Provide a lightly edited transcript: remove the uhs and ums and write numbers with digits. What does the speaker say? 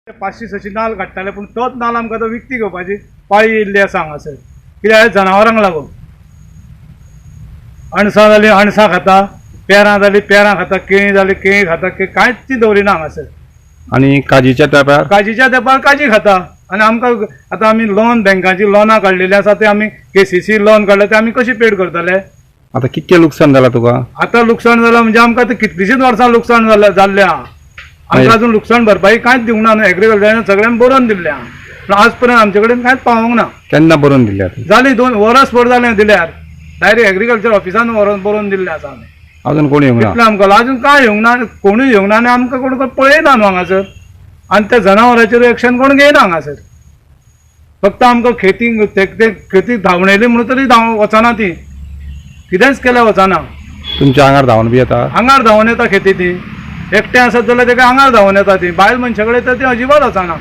500-600 नाल्ल काडटाले, पूण तोच नाल्ल आमकां आतां विकती घेवपाची पाळी येयल्ली आसा हांगासर. कित्याक? जनावरांक लागून. अणसां जालीं अणसां खाता, पेरां जालीं पेरां खाता, केळीं जालीं केळीं खाता, कांयच ती दवरिना हांगासर. आनी काजीच्या तेंपार? काजीच्या तेंपार काजी खाता. आनी आमकां आतां आमी लोन, बँकाची लोनां काडलेलीं आसा, ते आमी केसीसी लोन काडले, ते आमी कशी पेड करतले? आतां कितकें लुकसाण जालां तुका? आतां लुकसाण जालां म्हणजे आमकां आतां कितलींशींच वर्सां लुकसाण जाल्लें जाल्लें आहा. आमकां अजून लुकसाण भरपाई कांयच दिवंक ना न्हू. एग्रीकल्चरान सगळ्यांक बरोवन दिल्लें आहा, पूण आज पर्यंत आमचे कडेन कांयच पावोंक ना. केन्ना बरोवन दिल्लें? जालीं 2 वरस भर जालें दिल्यार. डायरेक्ट एग्रीकल्चर ऑफिसान व्हरोन बरोवन दिल्लें आसा आमी. अजून कोण येवंक ना? इतलें आमकां अजून कांय येवंक ना, कोणूय येवंक ना आनी आमकां कोण पळयना न्हू हांगासर. आनी त्या जनावरांचेर एक्शन कोण घेयना हांगासर. फक्त आमकां खेती ते खेती धांवणयली म्हणून तरी धांव वचना, ती कितेंच केल्यार वचना. तुमच्या आंगार धांवन बी येता? आंगार धांवन येता खेती ती. एकटें आसत जाल्यार तेका आंगार धांवन येता ती. बायल मनशा कडेन तर ती अजिबात वचना.